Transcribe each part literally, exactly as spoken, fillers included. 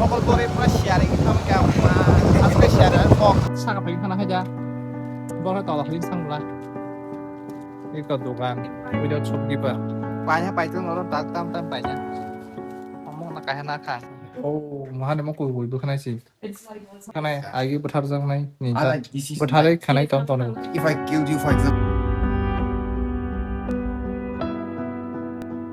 Mokol bore pura sharing kha kha ma aspe share kok. Saka phai khana haja. Bora tola phai sangla. Iko dogan. Without shopkeeper. Paina paitung oro tak tam tam paina. Omo na kahena kha. Oh, mahane mo koi koi bukhanai si. Khanai agi bwtharjaknai ni. Bwtharwi khanai tong tong. If I killed you, for example.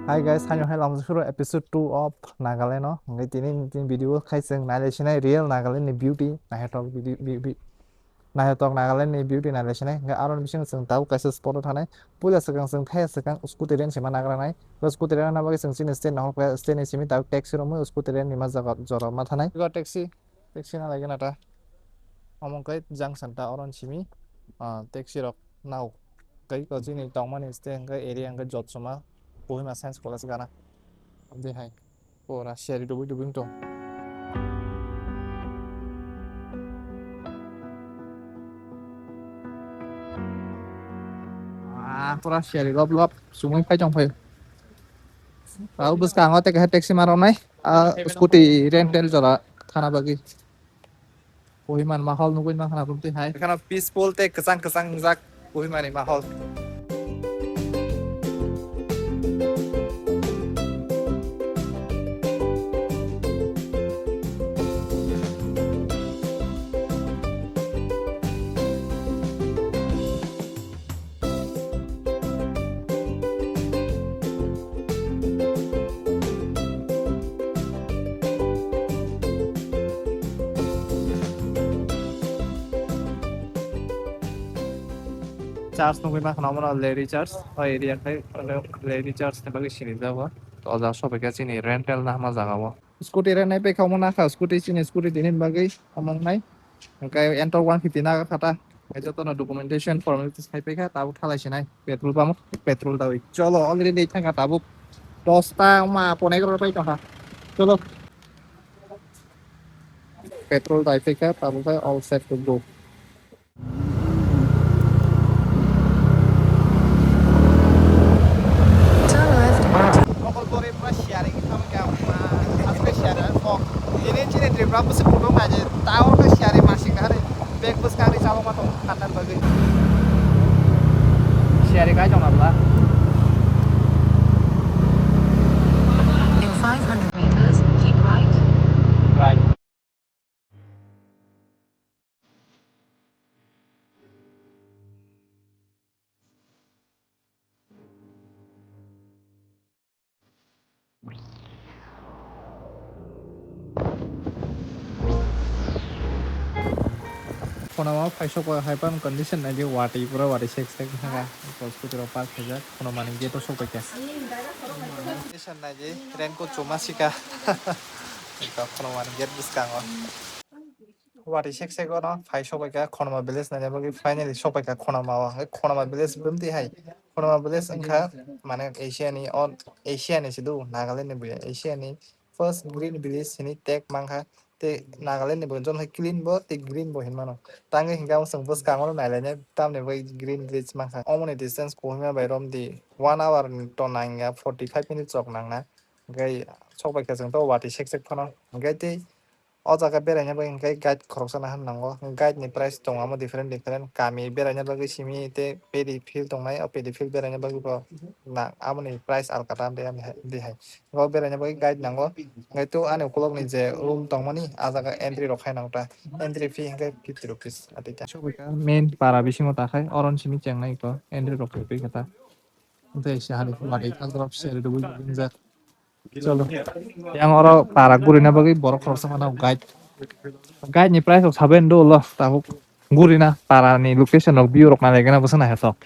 Hi guys, haino hai lamjak phuru episode two of Nagaland o. Hingke tini, tini video khai chwng nailai sinai real Nagaland ni beauty, naithotok beauty, bi-, bi-, naithotok Nagaland ni beauty nailai sinai. Hingke aro ni bisingo chwng tabuk kaisa spot o thanai. Puila swkang chwng thaya swkang scooty rent sima nagra nai. Bo scooty rent na bagwi chwng chini stand no hokya, stand ni simi tabuk taxi romwi scooty rent ni ma jaga jora ma thanai. Go taxi. Taxi na lagi nata. Omo khe junction ta oron simi, ah, taxi rok nao. Tei ko chini tongmani site hwnkhe area hwnkhe Jotsoma Kohima Science College gana. Omo hai pura seri dubui dubui wng tong. Ah, pura seri lob lob sumui phai tong phai. Abo bwskango tei kaisa taxi ma rwnai, ah, scooty rental jora thana bagwi. Kohima ni mahal nugwi mankha na bumtwi hai. Ekhano peaceful tei kwchang kwchang wngjak Kohima ni mahal. Church nugwi mankha omo no Lady Church, o area khai Lady Church ni bagwi sinijago. O jaga sobaikha chini rental nahma jaga o. Scooty rent nai paikha omo nakha, scooty chini scooty tini bagwi omo wngnai. Hwnkhe entok one fifty naga khata. Hwnkhe jotono documentation formalities khai paikha, tabuk thalai sinai petrol pump, petrol dawi. Cholo, already thangkha tabuk dosta wngma pon egaroh pai tongkha. Cholo. Petrol dai paikha, tabuk khe all set to go. Mokol bore pura sharing kha kha ma aspe sharing kok. Tini chini Tripura bwswk kutung hai je ta oro khe sharing masing na hari bag bwskang ri chalok ma tong khanna bagwi. Sharing kai tong abla. In five hundred meters, keep right. Right. Khonama phai sok hai pan condition nai di watwi pura watwi sek sek thanga scooty rok park khaijak khonamani gate o sok paikha. Condition nai di raincoat chuma sika khonamani gate bwskango. Watwi sek sek ono phai sobaikha Khonoma village naina bagwi finally sobaikha Khonoma o. Hwnkhe Khonoma village bumtwi hai. Khonoma village wngkha mane Asia ni o, Asia ni se do, Nagaland ni buya. Asia ni first green village hini tag mankha. Tei Nagaland ni buya joto hai clean bo tei green bo hinmano. Tangwi hinkhe amo chwng bwskango no nailainai tamni bagwi green village mankha. Omoni distance Kohima bai romdi one hour ni to nangya, forty five minutes rok nangna. Hwnkhe sobaikha chwng to watwi sek sek phano. Hwnkhe tei O jaga beraina bagwi hwnkhe guide khoroksa naharnango. Guide ni price tongo omo different different. Kami beraina bagwi simi tei paddy field tongnai, o paddy field beraina bagwi bo na, aboni price alkata de, de hai. O beraina bagwi guide nango. Hwnkhe to ani ukulok ni je room tongmani, a jaga entry rok khai nang ta. Entry fee hwnkhe fifty rupees atita. Main para bisingo ta khai, oron simi chengnai ko entry rok khai twi kha ta. Tei se hani mari thang rok seri rwui ringjak. Cholo. Yang oro para gurina bagwi borok khoroksa mano guide. Guide ni price rok sabai ndo ulo tabuk gurina para ni location rok view rok nai gana bwswk naitok.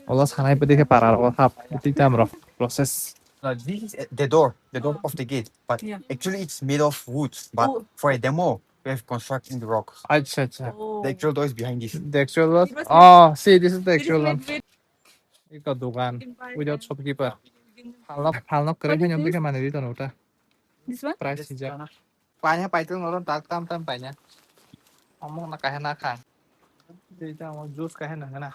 Ulo sanai pwdai khe para rok hap twi tam rok process. Uh, this is, uh, the door, the door of the gate, but Yeah. actually it's made of wood, but Oh. for a demo, we have constructed in the rock. Acha acha. Oh. The actual door is behind this. The actual door? It was Oh, see, this is the It is actual made one. with Iko dogan without shopkeeper. Phalno, phalno kwrwi What is haino this? Bikhe mani rito no ta. This one? Price hijak. Paina paitung oro tak tam tam paina. Omo na kahe na kha. Tei ta mo juice kahe na na.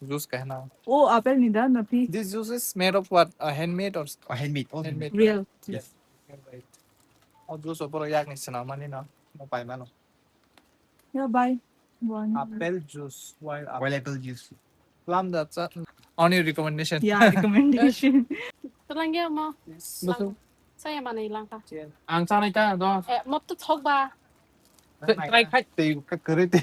Juice kahe na. Oh, apple ni da na phi. This juice is made of what? Uh, handmade or Oh, handmade, all handmade? Handmade. Real. Yes. Right. O juice o borok yakni swnam mani no, no pai mano. Yeah, bye. One. Apple juice, wild apple. Wild apple juice. Plum da cha, only recommendation. Yeah, recommendation. Twlang ya mo. Yes. Lang. Saya mana hilang ta? Ang chanai ta do. Eh, mo to thok ba. Try khai. Tei ka kare tei.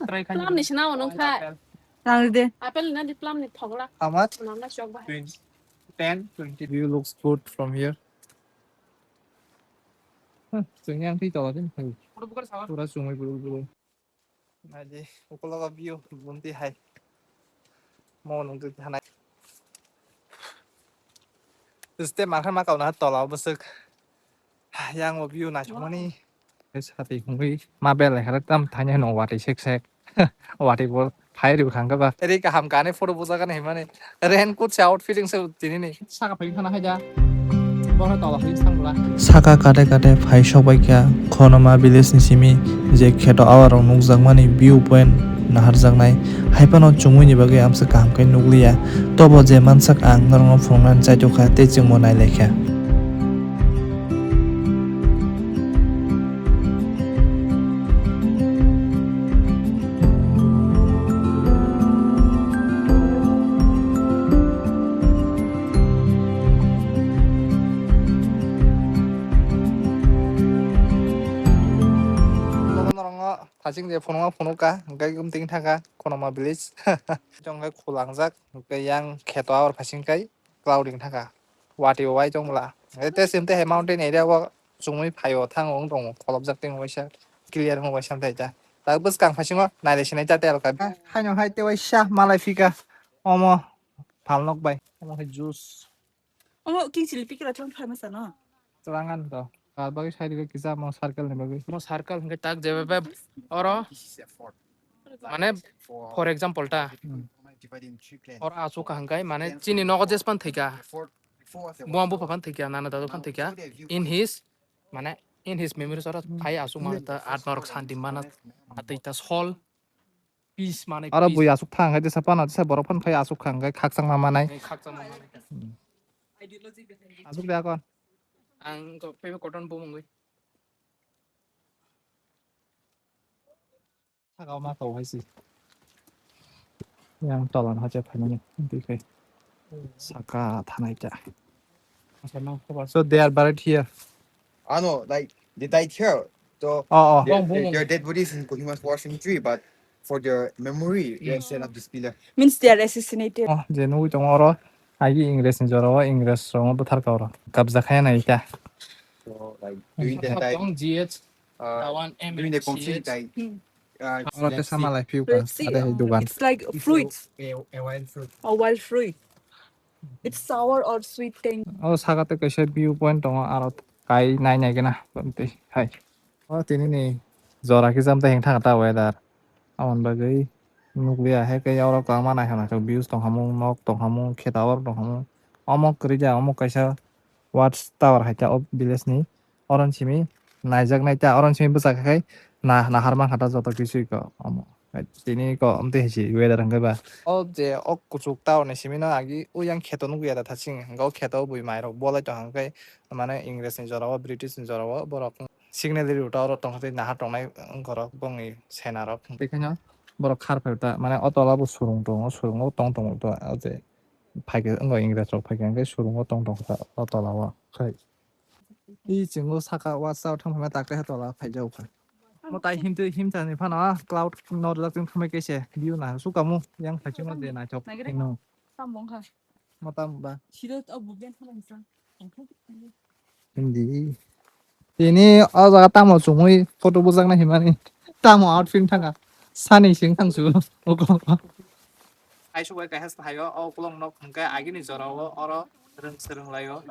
Try khai. Plum ni sina onong khai. Wild apple. Lang de. Apple na di plum ni thok la. How much? Nang na chok ba. Twenty. Ten, twenty. View looks good from here. Huh, chwng yang twi tola din. Pura chwngwi bulu bulu. Naidi, ukulogo view, bunti hai. Mo nungtwi thanai. Step markha ma kauna tola bwswk. Yang o view naisukmani. Sati hungwi ma belai kha tam thani hwnwi watwi sek sek. Watwi bo phai rw kha ba. Ri kaham kani photo bujagani himani. Raincoat se outfitting se tini ni. Saka phai khana haida. Bono tola phai sangbla. Saka kate kate phai sokbai kha Khonoma village ni simi je kheto awarok nukjakmani view point naharjaknai. Hai phano chumui ni bagwi amsa kaham khe nukliya. Tobo je mansak ang norokno phunuknani chaitokha tei chwngbo nailaikha. Nogo norokno thaching je phunukma phunukha, hwnkhe gumting thangkha Khonoma village. Chwng khe khulangjak, hwnkhe yang kheto aor phasing kai clouding thangkha. Watwi bo wai tongmwla. Hwnkhe tei chwng tei hai mountain area o chumui phaio thango wng tongo, kholopjak tei waisa clear wng waisa thai ta. Ta bwskang phasingo nailai sinai ta telka. Haino hai tei waisa malai phika omo phalnok bai. Omo hai juice. Omo king chili pikila chong pharma sano. Chwlangan to. Kar bagwi side o kisa mo circle ni bagwi. Mo circle hwnkhe tak jebe be oro. Mane, for example ta. Hmm. Oro asuk ka hwnkhe mane chini nogo jes pan thika. Buang bupha pan thika, nana dadu pan thika. In his, mane, in his memories oro phai asuk ma ta at norok santi mana atwi ta sol. Peace manwi aro peace. Bui asuk thang hai desa pana desa borok phan phai asuk khang khai khakchangma manai. Khakchangma manai. Hmm. Asuk de akon. Ang ko pebe koton bumungwi. Saka ma to hai si. Yang tolan haja phaimani. Bikai. Saka thanai ta. So they are buried here. Ano, like, they died here. So, oh, oh. Their, their, their dead bodies in Kohima War Cemetery, but for their memory, they set up this pillar. Means they are assassinated. Oh, je nugui tongo oro. Agi Ingres ni jora o, Ingres rok no bwthar ka oro. Kabja khaya nai ta. So, like, during the time, uh, during the conflict, like, uh, oro te sama lai phiu ka. Red sea, ade hai dugan. It's like a fruit. A, a wild fruit. A wild fruit. It's sour or sweet thing. O saka te kaisa view point tongo, aro kai nai nai gana tei hai. O tini ni jora kisa amtwi heng thang ta weather. Amoni bagwi nukliya hai khe oro kwbangma naithok naithok views tongkhamung, nok tongkhamung, kheta oro tongkhamung. Omo kwrwi ja, omo kaisa watch tower hai ta o village ni. Oro ni simi naijak nai ta, oro ni simi bwsa khe khai na, nahar mankha ta joto kisui ko omo. Tini ko amtwi hai si weather hwnkhe ba. O je o kuchuk tower ni simi no agi o yang kheto nukya da thaching hwnkhe o kheto o bui mai rok bolai tong hwnkhe mane Ingres ni jora o British ni jora o borok signal ri rw ta oro tong tei nahar tongnai wngkhorok bongni sena rok. Bekheno borok khar phai ta mane o tola bo surung tongo, surungo tong tongo to o je phaikhe wngkha Ingres rok phaikhe hwnkhe surungo tong tong kha o tola o khai. I chwngno saka watch tower thang phai ma tak tei tola phai jao kha. Mo tai him twi him thani phano cloud nor jak twi thumai kaise view na su kamu yang phai chwngno je naithok. Nai gede. Hino. Tam bong kha. Mo tam ba. Siro to bu ben thang sa. Hindi. Tini o jaga tamo chumui photo bujakna himani. Tamo outfit thanga. Sani sing thang su. Ai subai kaisa thaio o ukulok nok hwnkhe agini jora o oro rwng swrwng laio.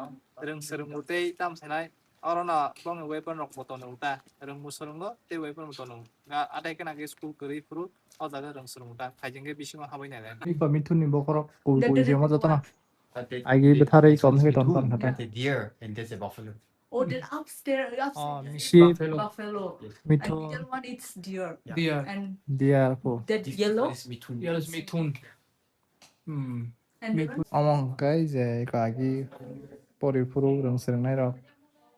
Rwng swrwng tei tam sanai oro no bongni weapon rok bo tono ta. Rwng bo swrwngo tei weapon bo tono. Atai khe nang school kwrwi phuru o jaga rwng swrwng ta. Phaijing khe bisingo habai nai. Iko mithun ni bokhorok kul kul jemo jotono. Agi bwtharwi kom se ton ton hata. Deer and there's a buffalo. Oh, then upstairs, upstairs. Oh, misi. Buffalo. Buffalo. Yes. Mithun. And middle one, it's deer. Yeah. Deer. And deer po. That yellow? This one is mithun. Yellow is mithun. Hmm. And the one? Omo hwnkhe je eko agi pori phuru rwng swrwngnairok.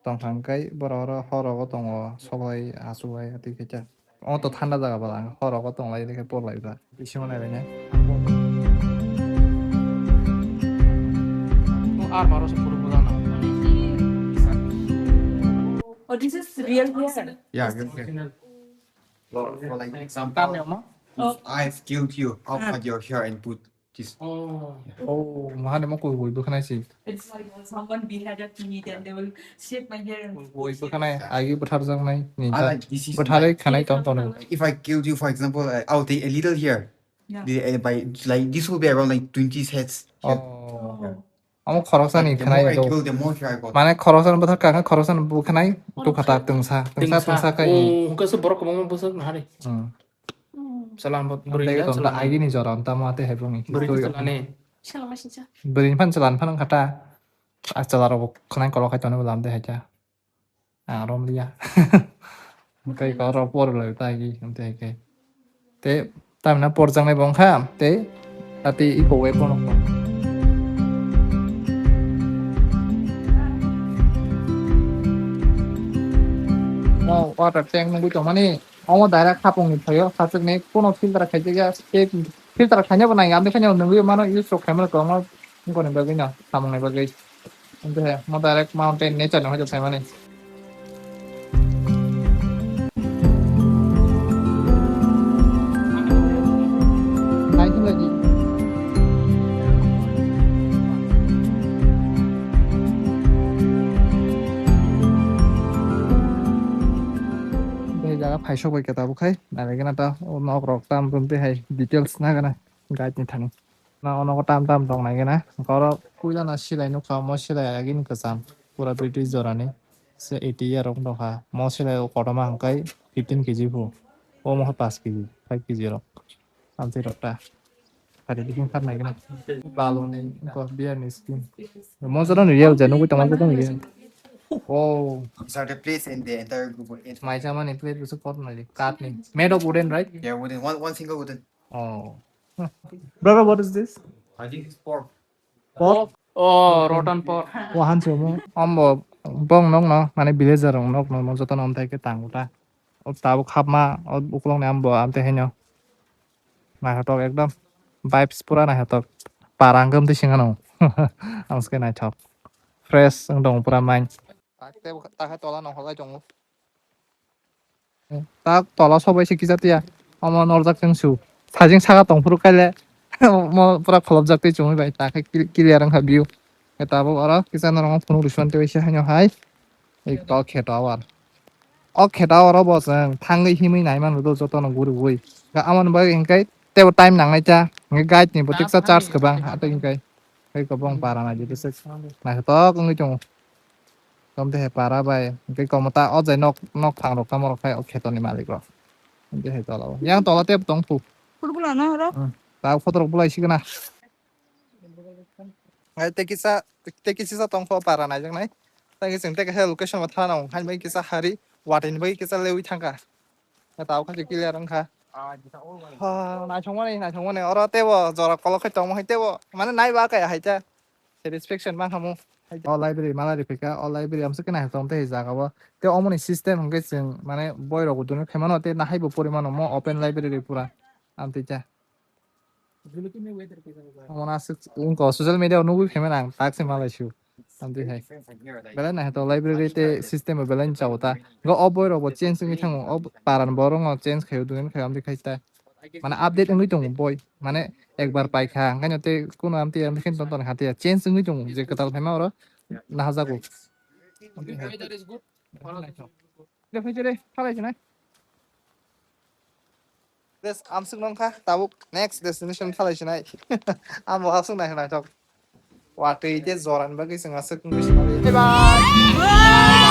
tongkha hwnkhe borok oro hor rogo tongo, sobai, achugwi, twi khe ta. O to thanda jaga bwla, ang hor rogo tonglai, tei khe por lai bwla. Bisingo nai lai nai. O ar maro se phuru bwla na. Oh, this is real hair. Yeah, real hair. For, for like example, if I've killed you, I'll cut your hair and put this. Oh, oh, mahani mo koi boi bwkhanai si. It's like when someone beheaded me, then they will shave my hair and boi bwkhanai, agi bwtharjaknai ni. Ah, like, this is bwtharwi my khanai tong tono. If I killed you, for example, uh, I'll take a little hair. Yeah. The, uh, by, like, this will be around, like, twenty heads. Oh. Yeah. Omo khoroksa ni khnai. The more I kill, the more hair I got. Mane khoroksa ni bwthar kha, khoroksa ni bwkhanai, oh, tu khata tungsa, tungsa, tungsa, tungsa kai. Oh, hwnkhe se borok kwbangma bwswk nahari. Hmm. Chwla bo bwrwi tei da tong chwla da ni. Agi ni jora tamo tei hai bwrwi ni. Bwrwi ni chwla ni. Bwrwi ni phan chwla ni phan kha ta. A chwla rok bo khwnai kolok khai tonwi bo lam de hai kha. Ang rom liya. Tei ko ro por lai ta agi tei hai khe. Tei tamna por jang nai bo wng kha tei ati i bo we bono. Oh, water tank nungwi tong mani. Omo direct hapung ni phaio, hachwk ni kuno filter khaijak ya, tei filter khaina bo nang ya, amtwi khaina bo nungwi mano use rok khaimano kwbangma wngkoni bagwi no, samung ni bagwi. Amtwi hai mo direct mountain nature ni hoito phaimani. Nai thung lagi. Tei jaga phaisok bai khe tabuk khai. Nai gana ta o nok rok tam tum tei hai details na gana guide ni thani. Na o nogo tam tam tong nai gana. Oro puila no silai nukha, mo silai agini kwcham. Pura British jorani. Se eighty year rok nokha. Mo silai o kotorma hwnkhe fifteen K G phu. O mo paanch K G, five K G rok. Amtwi rok ta. Hari biking khat nai gana. Baluni ko beer ni skin. Mo jora ni real je nugui tongma jora ni real. Oh. These are the plates and the entire group will eat. Mai chamani plate busu kot nai kat ni. Made of wooden, right? Yeah, wooden. One, one single wooden. Oh. Brother, what is this? I think it's pork. Pork? Oh, rotten pork. Wahan chomo. Ambo bong nok no, mane villager rok nok no, joto no amthai ke tango ta. O tabuk hapma, o ukulok ni ambo amte henyo. Naithotok ekdom. Vibes pura naithotok. Parang gom twi singano. Amske naithok. Fresh wng tong pura mind. Tak tebo, tak hai tola no holai tongo. Tak tola sobai se kisa tiya. Omo norjak chwng su. Sajing saka tong phuru kaile. Mo pura kholopjak tei chumui bai. Tak hai clear wngkha view. Tabuk oro kisa norok phunuk rwsuan tei se haino hai. Ei kok khe tower. O khe tower o bo chwng thangwi himwi nai mano do jotono guriwi. Ga amoni bagwi hwnkhe tebo time nangnai cha. Hwnkhe guide ni bo tiksa charge kwbang atwi hwnkhe. Tei kwbang para nai jotose naithotok wngwi tongo. Tamo tei hai para bai hwnkhe komo ta o jai nok, nok phang rok tamo rok khai o kheto ni malik rok. Hwnkhe hai tola o. Yang tola tebo tong phu. Football ano oro? Hmm. Ta photo rok bulai sigana. Hai tei kisa, tei kisa tong pho para nai jaknai. Tei chwng tei kisa location bo thana nang hai bai kisa hari watwi ni bai kisa lewi thangkha. Tao kha clear wngkha. Ha, naithokmani, naithokmani. Oro tebo jora kolok khai tongmo hai tebo. Mane naiba kaya hai ta. Satisfaction ma khamu. O library mala ri phika, o library amsuk khe naithok tong tei jaga o. Tei omoni system hwnkhe chwng mane boi rok dunu khaimano tei nahai bo pori mano mo open library pura. Amtwi ta. Omo aswk wngkha, social media o nugwi phaimani ang tak se malai su. Amtwi hai. Belai naithotok library tei system bo belai chao ta. Go o boi rok bo change wngwi thango. O paran borok no change khaio, dungin khaio, amtwi khai ta. Mane update wngwi tongo boi. Mane ekbar paikha, hwnkhe no tei kuno amtwi amtwi khe ton ton kha tei change wngwi tongo. Je kwtal phaima oro nahajago. Amtwi hai. Dei, phai dei, phalai sinai. Des, amsuk nongkha, tabuk next destination phalai sinai. Amo aswk nai naithok. Watwi tei joran bagwi chwng aswk wngwi sinai. Bye bye.